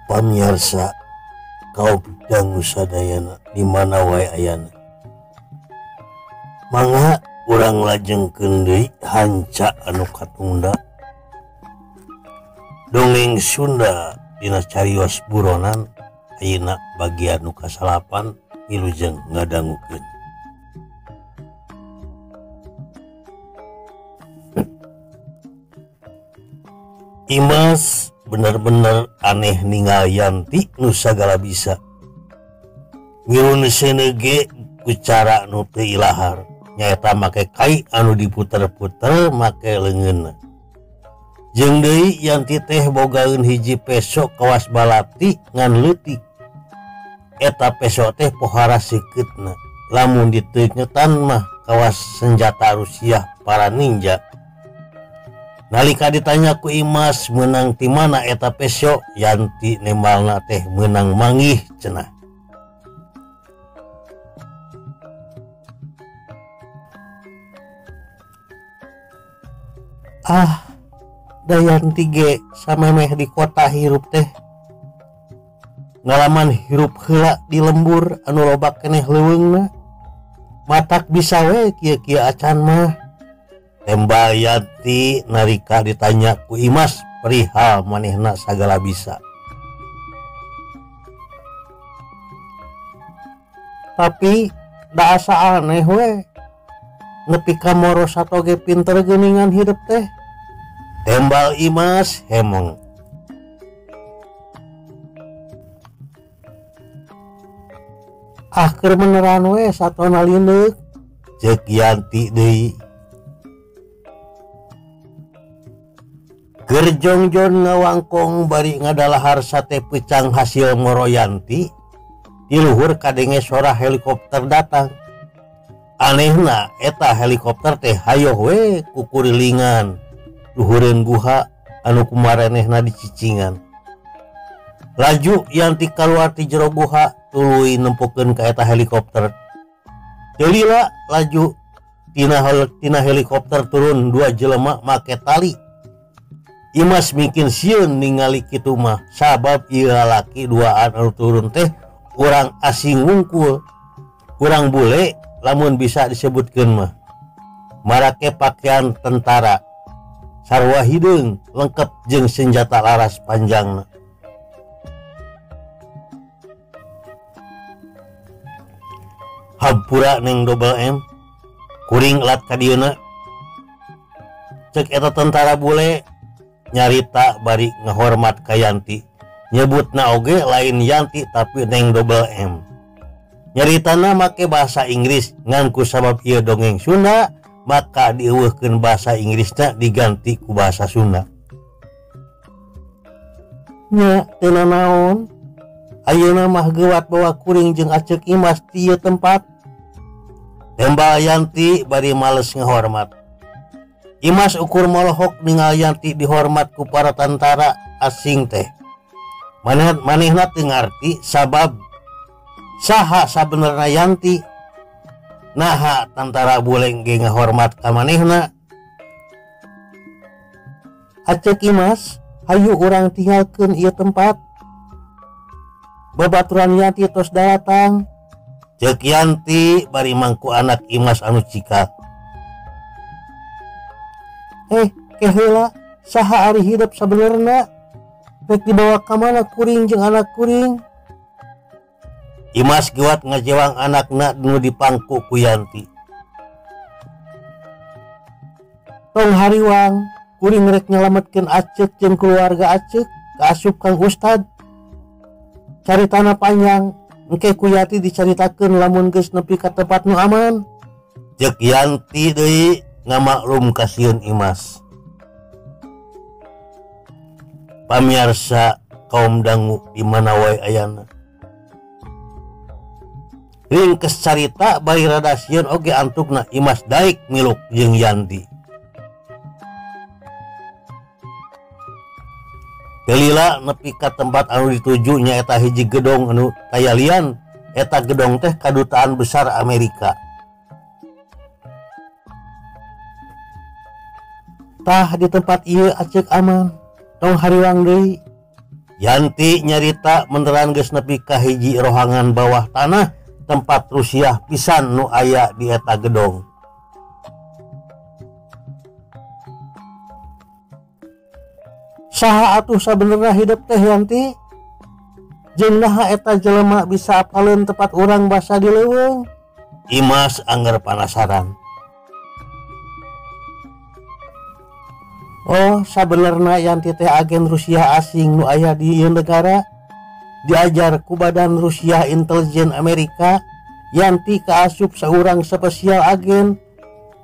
Pamiarsa kaum dangu sadayana di mana wae ayana. Mangga urang lajengkeun deui hanca anu katunda. Dongeng Sunda dina carios buronan ayeuna bagian nu kasalapan wilujeng ngadangukeun. Imas bener-bener aneh ningal Yanti nu sagala bisa. Ngirun seuneu ge ku cara nu teu ilahar, nyaeta make kai anu diputer-puter make leungeunna. Jeung deui Yanti teh bogaeun hiji peso kawas balati ngan leutik. Eta peso teh pohara sikeutna, lamun diteungetan mah kawas senjata Rusia para ninja. Nalika ditanya ku Imas menang ti mana eta peso, Yanti nembalna teh menang manggih cenah. Ah, da Yanti ge samemeh di kota hirup teh. Ngalaman hirup heula di lembur anu loba keneh leuweungna. Matak bisa we kieu-kieu acan mah. Tembal Yanti nalika ditanya ku Imas perihal manehna sagala bisa. Tapi da asa aneh we. Nepi ka moro satoge pinter geuningan hirup teh. Tembal Imas hemong. Ah keur meneran we satona lindeuk. Ceuk Yanti deui. Keur jongjon ngawangkong bari ngadalahar sate pecang hasil moro Yanti, di luhur kadenge sora helikopter datang. Anehna eta helikopter teh hayoh we kukurilingan luhureun guha anu kumarenehna dicicingan. Laju Yanti kaluar ti jero guha tuluy nempokeun ka eta helikopter. Teu lila laju tina helikopter turun dua jelema make tali. Imas mungkin sieun ningali kitu mah sabab ieu lalaki duaan anu turun teh urang asing wungkul, urang bule lamun bisa disebutkeun mah. Marake pakaian tentara, sarua hideung lengkap jeung senjata laras panjangna. Hampura neng double M, kuring lat ka dieuna. Cek eta tentara bule nyarita bari ngahormat ka Yanti. Nyebutna oge lain Yanti tapi neng double M. Nyaritana make bahasa Inggris ngan ku sabab ieu dongeng Sunda maka dieuweuhkeun bahasa Inggrisna diganti ku bahasa Sunda. Nya teu nanaon. Ayeuna mah geuwat bawa kuring jeung Aceuk Imas ti ieu tempat. Tembal Yanti bari males ngahormat. Imas ukur molohok ningal Yanti dihormat ku para tentara asing teh. Manehna teu ngarti sabab saha sabenerna Yanti. Naha tentara bule ge ngahormat ka manehna. Aceuk Imas, hayu urang tinggalkeun ieu tempat. Babaturan Yanti tos datang. Ceuk Yanti bari mangku anak Imas anu cikak. Keheula saha ari hidup sabenerna? Rek dibawa ka mana kuring jeung anak kuring? Imas geuwat ngajewang anakna nu dipangku ku Yanti. Tong hariwang, kuring rek nyelametkeun Aceuk jeung keluarga Aceuk kaasup Kang Ustad. Caritana panjang, engke ku Yanti dicaritakeun lamun geus nepi ka tempat nu aman. Ceuk Yanti deui ngamaklum kasieun Imas. Pamiarsa kaum dangu di mana wae ayana. Ringkes carita bari rada sieun oge antukna Imas daik miluk jeung Yanti. Teu nepi ka tempat anu dituju nyaeta hiji gedong anu tayalian, eta gedong teh kadutaan besar Amerika. Tah di tempat ieu Aceuk aman, tong hariwang deui. Yanti nyarita meneran geus nepi ka hiji rohangan bawah tanah tempat Rusia pisan nu aya di eta gedong. Saha atuh sabenerna hidup teh Yanti? Jeung naha eta jelema bisa apaleun tempat urang basa di leuweung? Imas angger panasaran. Oh, sabenerna Yanti teh agen Rusia asing nu aya di ieu negara. Diajar ku badan Rusia intelijen Amerika. Yanti kaasup saurang spesial agen,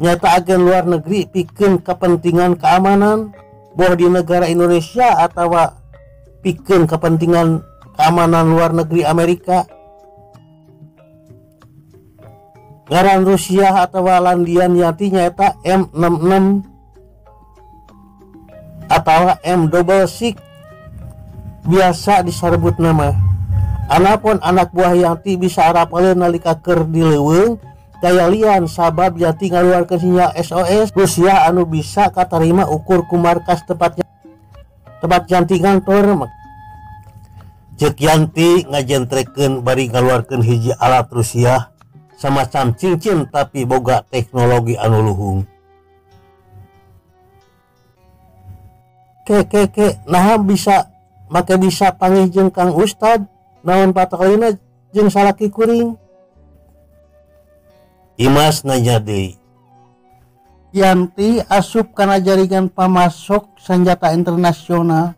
nyata agen luar negeri pikeun kepentingan keamanan boh di negara Indonesia atawa pikeun kepentingan keamanan luar negeri Amerika. Ngaran Rusia atawa landian Yanti nyaeta M66 atau M double six biasa disebut nama. Anapun anak buah Yanti bisa arapaleun nalika keur di leuweung daya lian sabab Yanti ngaluarkeun sinyal SOS Rusia anu bisa katarima ukur ku markas tempat Yanti ngantor. Ceuk Yanti ngajentrekeun bari ngaluarkeun hiji alat Rusia samacam cincin tapi boga teknologi anu luhung. Ke ke ke naha bisa make bisa panggih jeung Kang Ustad naon patakalina jeung salaki kuring. Imas nanya deui. Yanti asup kana jaringan pamasok senjata internasional.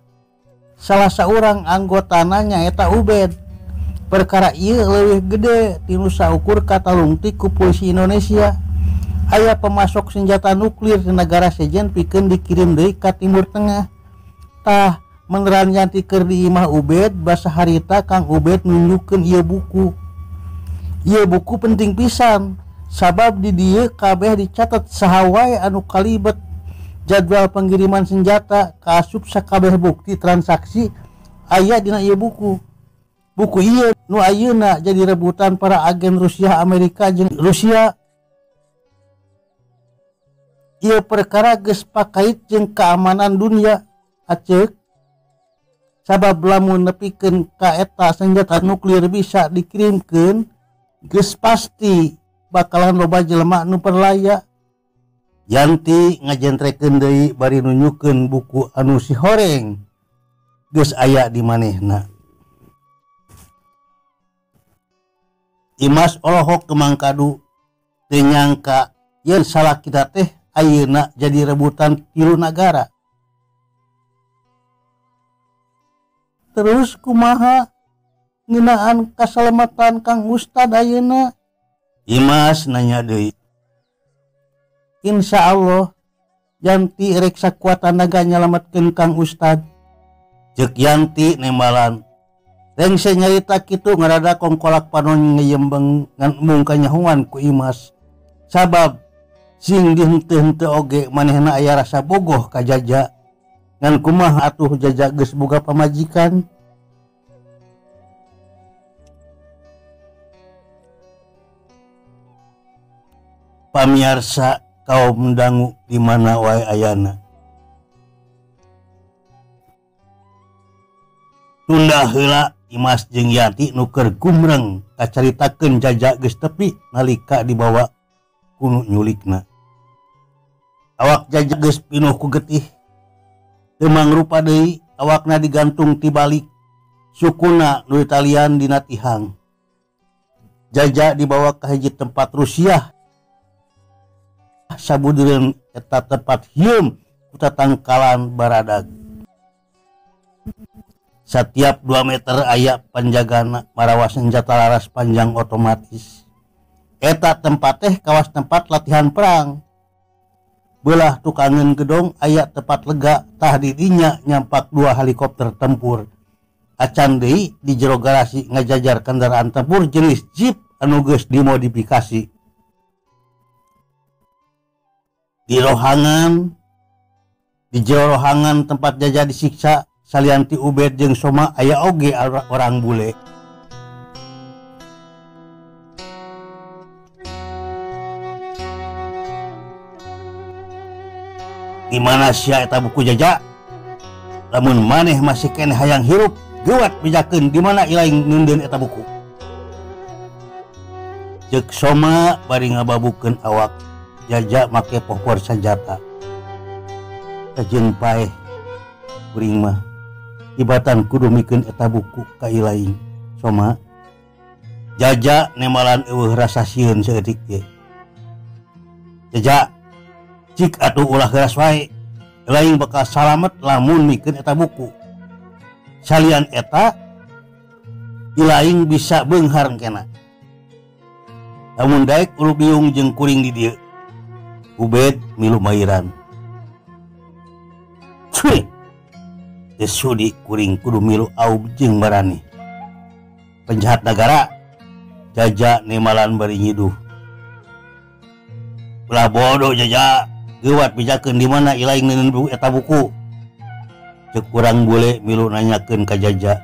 Salah saurang anggotana nyaeta Ubed. Perkara ieu leuwih gede tinu saukur katalungtik ku polisi Indonesia. Aya pemasok senjata nuklir di negara sejen pikeun dikirim deui ka Timur Tengah. Tah meneran Yanti keur di imah Ubed basa harita Kang Ubed nunjukkeun ieu buku. Ieu buku penting pisan sabab di dieu kabeh dicatat saha wae anu kalibet, jadwal pengiriman senjata, kaasup sakabeh bukti transaksi aya dina ieu buku. Buku ieu nu ayeuna jadi rebutan para agen Rusia, Amerika jeung Rusia. Ieu perkara geus pakait jeung keamanan dunia aceuk. Sabab lamun nepikeun ka eta senjata nuklir bisa dikirimkeun geus pasti bakalan loba jelema nu perlaya. Yanti ngajentrekeun deui bari nunjukeun buku anu si horeng geus aya di manehna. Imas olohok kemangkadu teu nyangka yen salakina teh ayeuna jadi rebutan tilu nagara. Terus kumaha ngeunaan kasalamatan Kang Ustad ayeuna? Imas nanya deui. Insya Allah Yanti rek sakuat tanaga nyalametkeun Kang Ustad. Ceuk Yanti nembalan. Rengse nyarita kitu ngarada kongkolak panon ngeyembeng ngan embung kanyahoan ku Imas. Sabab sing dihenteu-henteu oge manehna aya rasa bogoh ka Jaja. Ngan kumaha atuh Jaja geus boga pamajikan. Pamiarsa kaum dangu di mana wae ayana. Tunda heula Imas jeung Yanti nu keur gumreng kacaritakeun Jaja geus tepi nalika dibawa ku nu nyulikna. Awak Jaja geus pinuh ku getih. Teu mangrupa deui, awakna digantung ti balik, sukuna nu ditalian dina tihang. Jaja dibawa ka hiji tempat Rusia. Sabudereun eta tempat hieum ku tatangkalan baradag. Setiap 2 meter aya panjagana marawa senjata laras panjang otomatis. Eta tempat teh kawas tempat latihan perang. Belah tukangan gedong aya tempat lega tah di dinya nyampak 2 helikopter tempur. Acan deui di jero garasi ngajajar kendaraan tempur jenis jeep anu geus dimodifikasi. Di rohangan, di jero rohangan tempat Jaja disiksa salianti Ubed jeung Soma aya oge orang bule. Di mana sia eta buku Jaja? Lamun maneh masih keneh hayang hirup, Geuwat bejakeun di mana Ilaing neundeun eta buku. Ceuk Soma bari ngababukeun awak Jaja make popor sanjata. Kajeun paeh kuring mah ibatan kudu mikeun eta buku ka Ilaing. Soma Jaja nemalan eueuh rasa sieun saeutik ge. Jaja cik atuh ulah geras wae. Ilaing bakal salamet lamun mikeun eta buku. Salian eta Ilaing bisa beunghar kena. Lamun daek ulu biung jeung kuring di dieu. Ubed milu mairan. Cuy. Teu sudi kuring kudu milu aub jeung marani. Penjahat negara Jaja nemalan bari nyiduh. Ulah bodoh Jaja, geuwat bejakeun di mana Ilaing neundeun eta buku. Ceuk urang bule milu nanyakeun ka Jaja.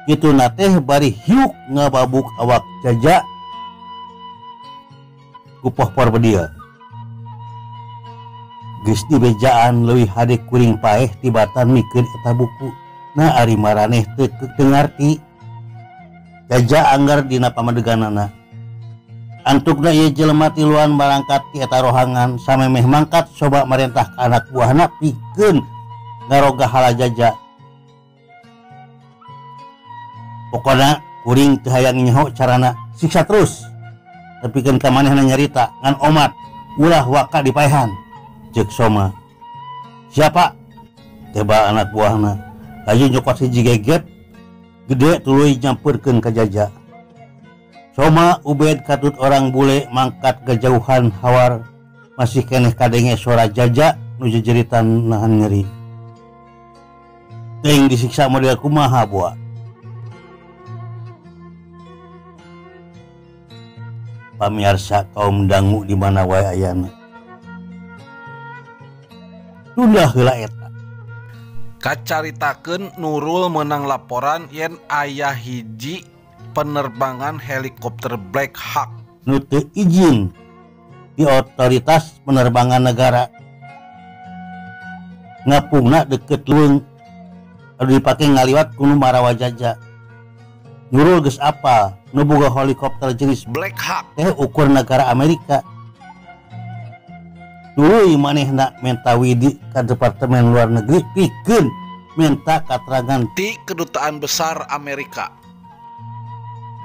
Kitu na teh bari hiuk ngababuk awak Jaja ku pohpor bedil. Geus dibejaan leuwih hade kuring paeh tibatan mikeun eta buku. Nah ari maraneh teu ngarti. Jaja anggar dina pamadeganana. Antukna ieu jelema tiluan barangkat ti eta rohangan samemeh mangkat coba marentah ka anak buahna pikeun ngaroga hala Jaja. Pokona kuring teu hayang nyaho carana siksa terus. Tepikeun ka manehna nyarita ngan omat ulah waka dipaehan. Ceuk Soma. Siapa? Teba anak buahna. Laju nyokot hiji geget gede tuluy nyampeurkeun ka Jaja. Soma Ubed katut orang bule mangkat kejauhan hawar masih keneh kadenge suara Jaja nu jejeritan nahan nyeri. Teuing disiksa model kumaha buah. Pamiarsa kaum dangu di mana wae ayana. Tunda heula eta. Kacaritakeun Nurul menang laporan yen aya hiji penerbangan helikopter Black Hawk nu teu izin di otoritas penerbangan negara. Ngapungna deket leuweung anu dipake ngaliwat ku nu marawa Jaja. Nurul geus apal nu boga helikopter jenis Black Hawk teh ukur negara Amerika. Tuluy manehna menta widi ka Departemen Luar Negeri pikeun menta katerangan ti Kedutaan Besar Amerika.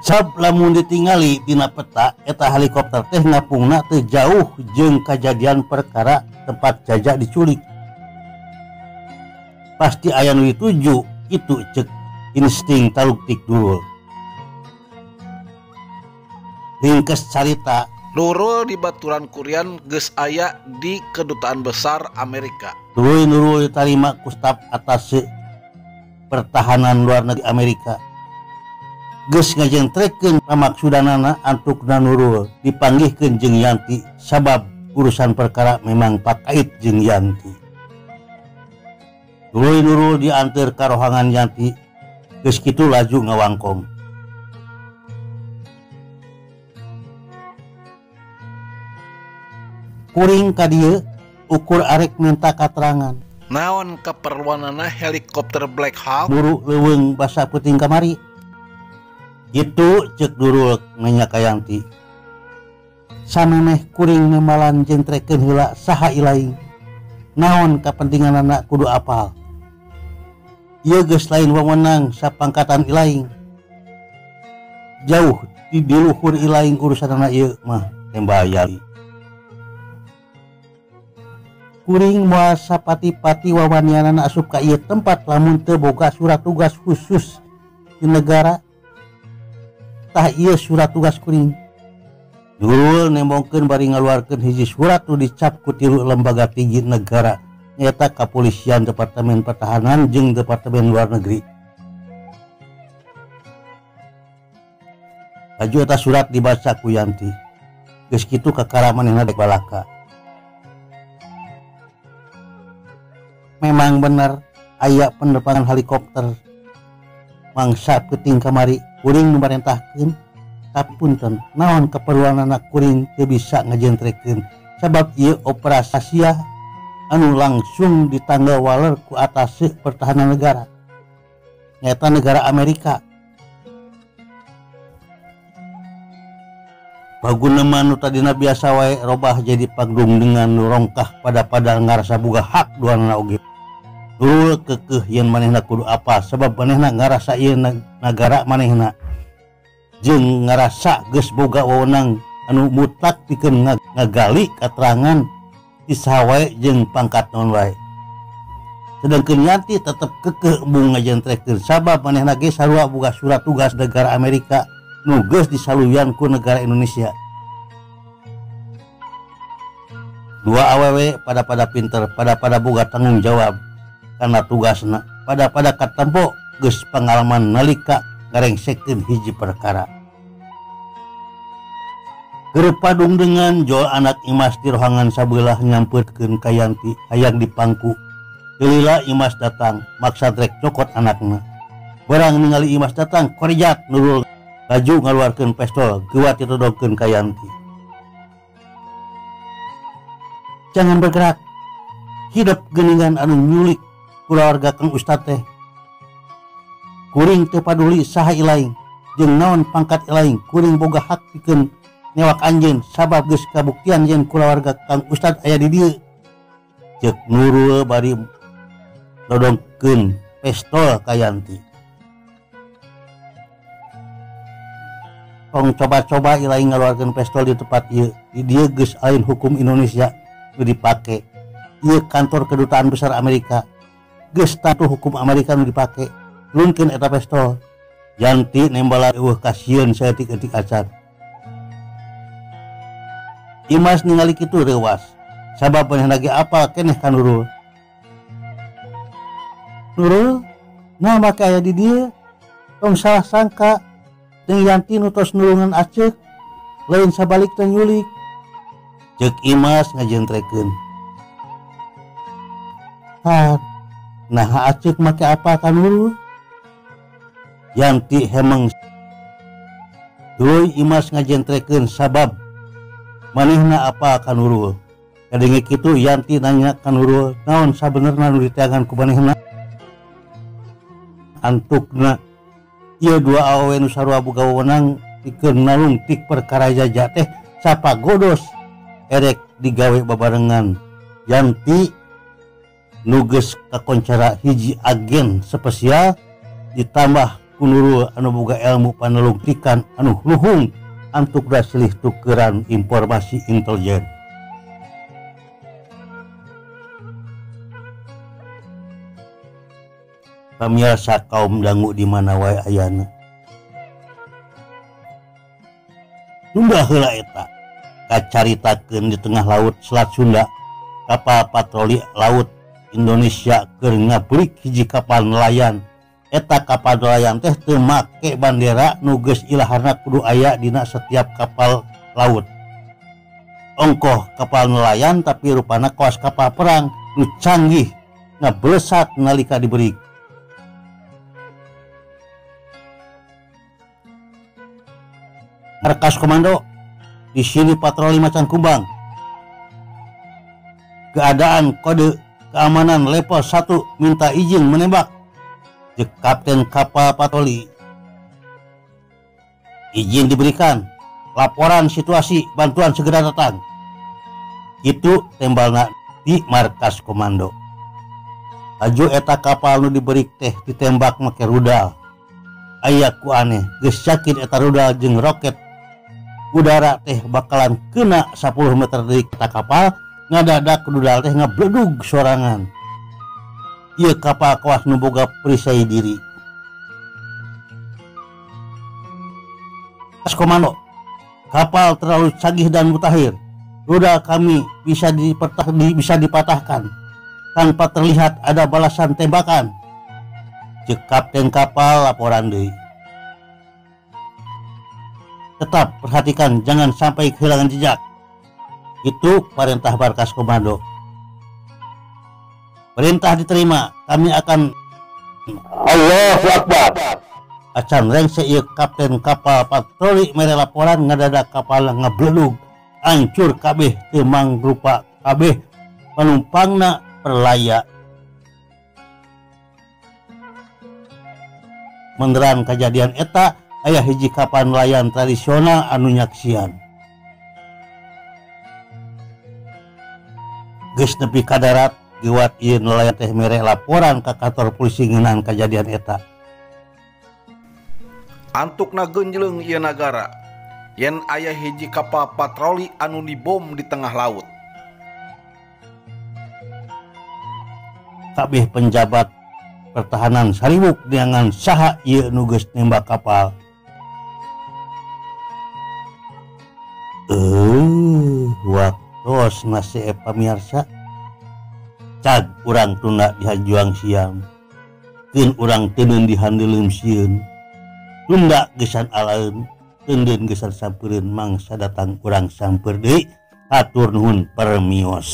Sab lamun ditingali dina peta eta helikopter teh ngapungna teu jauh jeung kajadian perkara tempat Jaja diculik. Pasti aya nu dituju kitu ceuk insting taluktik Nurul. Ringkes carita Nurul di baturan Kurian geus aya di Kedutaan Besar Amerika. Tuluy Nurul ditarima ku staf atase pertahanan luar negeri Amerika. Geus ngajentrekeun pamaksudanana antukna Nurul dipanggihkeun jeung Yanti sabab urusan perkara memang pakait jeung Yanti. Tuluy Nurul dianteur ka rohangan Yanti geus kitu laju ngawangkong. Kuring ka dieu ukur arek minta katerangan. Naon keperluanana helikopter Black Hawk? Buru leuweung basa peuting kamari. Gitu ceuk Nurul nanya ka Yanti. Samemeh kuring nemalan jentrekeun heula saha Ilaing. Naon kapentinganana kudu apal. Ieu geus lain wewenang sapangkatan Ilaing. Jauh di diluhur Ilaing urusanana ieu mah tembayali. Kuring moal sapati-pati wawanianana asup ka ieu tempat lamun teu boga surat tugas khusus di negara. Tah ieu surat tugas kuring. Nurul nembongkeun bari ngaluarkeun hiji surat nu dicap ku tilu lembaga tinggi negara nyaeta Kapolisian, Departemen Pertahanan jeung Departemen Luar Negeri. Laju eta surat dibaca ku Yanti. Geus kitu kakara manehna dek balaka. Memang bener aya penerbangan helikopter mangsa peuting kamari kuring memerintahkeun tapi punten naon keperluan anak kuring teu bisa ngajentrekeun sabab ieu operasi anu langsung ditangga waler ku atase pertahanan negara. Nyaeta negara Amerika. Paguneman nu tadina biasa wae robah jadi pagdungdengan nu rongkah pada-pada ngarasa boga hak duanana oge. Nurul kekeh yen manehna kudu apa sabab manehna ngarasa ieu nagara manehna jeung ngarasa geus boga wewenang anu mutlak pikeun ngagali katerangan ti saha wae jeung pangkat naon wae. Sedangkeun Yanti tetep kekeh embung ngajentrekeun sabab manehna ge sarua boga surat tugas negara Amerika nu geus disaluyan ku negara Indonesia. Dua awewe pada-pada pinter, pada-pada boga tanggung jawab karena tugasna, pada-pada katempo geus pengalaman nalika ngarengsekeun hiji perkara. Keur padung dengan jol anak Imas di rohangan sabelah nyampeurkeun ka Yanti hayang dipangku. Lila Imas datang maksa rek cokot anakna. Barang ningali Imas datang korejat Nurul laju ngaluarkeun pistol geuwat ditodongkeun ka Yanti. Jangan bergerak. Hidup geuningan anu nyulik kulawarga Kang Ustad teh. Kuring teu paduli saha ilaing jeung naon pangkat ilaing, kuring boga hak pikeun newak anjeun sabab geus kabuktian yen kulawarga Kang Ustad aya di dieu. Ceuk Nurul bari nodongkeun pistol ka Yanti. Tong coba-coba ilaing ngaluarkeun pistol di tempat ieu. Di dieu geus lain hukum Indonesia nu dipake. Ieu kantor kedutaan besar Amerika. Geus tatu hukum Amerika nu dipake. Turunkeun eta pistol. Yanti nembala eueuh kasieun saeutik-eutik acan. Imas ningali kitu reuwas. Sabab manehna ge apal keneh ka Nurul. Nurul, nah make aya di dieu. Tong salah sangka jeung Yanti nu tos nulungan aceuk lain sabalikna nyulik. Ceuk Imas ngajentrekeun. Har, naha aceuk make apa ka Nurul? Yanti hemeng. Tuluy Imas ngajentrekeun sabab manehna apa ka Nurul. Kadenge kitu Yanti nanya ka Nurul naon sabenerna nu diteangan ku manehna. Antukna ieu dua awewe nu sarua boga wewenang pikeun nalungtik perkara jaja teh sapagodos erek digawe babarengan. Yanti nu geus kakoncara hiji agen spesial ditambah ku Nurul anu boga ilmu panalungtikan anu luhung antukna silih tukeran informasi intelijen. Pamiarsa kaum dangu di mana wae ayana. Tunda heula eta kacaritakeun di tengah laut Selat Sunda, kapal patroli laut Indonesia keur ngabrik hiji kapal nelayan. Eta kapal nelayan teh teu make bandera nu geus ilaharna kudu aya dina setiap kapal laut. Ongkoh kapal nelayan tapi rupana kawas kapal perang nu canggih ngablesat nalika diberi. Markas komando, di sini patroli Macan Kumbang. Keadaan kode keamanan level 1 minta izin menembak. Cek kapten kapal patroli. Izin diberikan. Laporan situasi, bantuan segera datang. Itu tembalna di markas komando. Laju eta kapal nu diberi teh ditembak make rudal. Aya ku aneh, geus yakin eta rudal jeung roket udara teh bakalan kena 10 meter dari eta kapal, ngadadak rudal teh ngabledug sorangan. Ieu kapal kawas nu boga perisai diri. Markas komando, kapal terlalu canggih dan mutakhir. Rudal kami bisa dipatahkan tanpa terlihat ada balasan tembakan. Cek kapten kapal laporan deui. Tetap perhatikan jangan sampai kehilangan jejak. Itu perintah markas komando. Perintah diterima, kami akan Allahu Akbar. Acan rengse ieu kapten kapal patroli mere laporan ngadadak kapal ngabledug hancur kabeh teu mangrupa kabeh penumpangna perlaya. Menderan kejadian eta aya hiji kapal nelayan tradisional anu nyaksian. Geus nepi ka darat gewat ieu nelayan teh mere laporan ka kantor polisi ngeunaan kejadian eta. Antukna geunjleung ieu nagara yen aya hiji kapal patroli anu dibom di tengah laut. Kabeh penjabat pertahanan saribuk neangan saha ieu nu geus nembak kapal. Waktos nasi pamirsa cag urang tunda dihajuang siam keun urang teuneun dihandeuleum sieun tunda gesan alaeun teuneun gesan sampeureun mangsa datang urang samper deui. Hatur nuhun permios.